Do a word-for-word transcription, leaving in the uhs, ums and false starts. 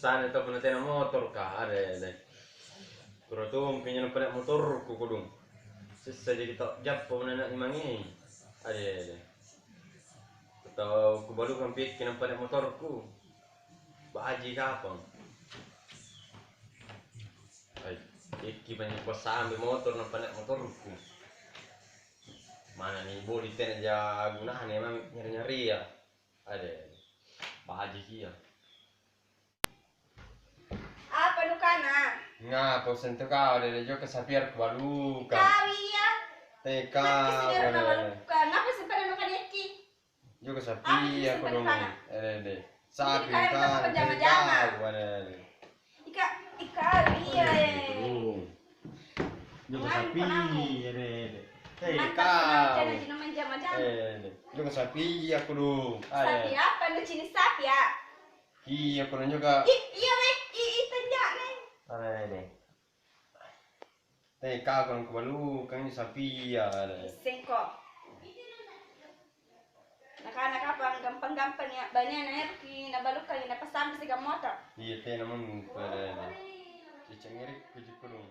Sana tau punna tena motorka, ade, ade. Kuro tumpi nyo pale motorku kodong. Sessa jadi tau jappa punna na imangei. Ade, ade. Tau kubalukang pikki nampa motorku. Baji kapang. Ai, ikki banyak sambe motor nampa motorku. Mana ni boli tena ja gunane mami nyari-nyaria. Ade. Baji kia. Apa nukana? Ngapa ussentu kau, Dede? Jokka sapia kubaluka. Kau iya. Teka. Nakke sendiri nabaluka. Ngapa sempere nukaniakki? Jokka sapia kodong. Eh, Dede. Sapi kau, jama-jama. Ika, ika iya, eh. Jokka sapia, Dede. Teka. Jokka sapia kodong. Sapi apa? Nucini sapi ya? Iya, kodong jokka. Iya, weh. Ih, ih, tenja'ne. Are deh. Teka kodong kubalukang sapia, are. Issengko. Nakana kapang gampang-gampang ya, bania naeroki nabalukangi napassampe siagang motor. Iya, tena memang pada. Cicengeri kuji kodong.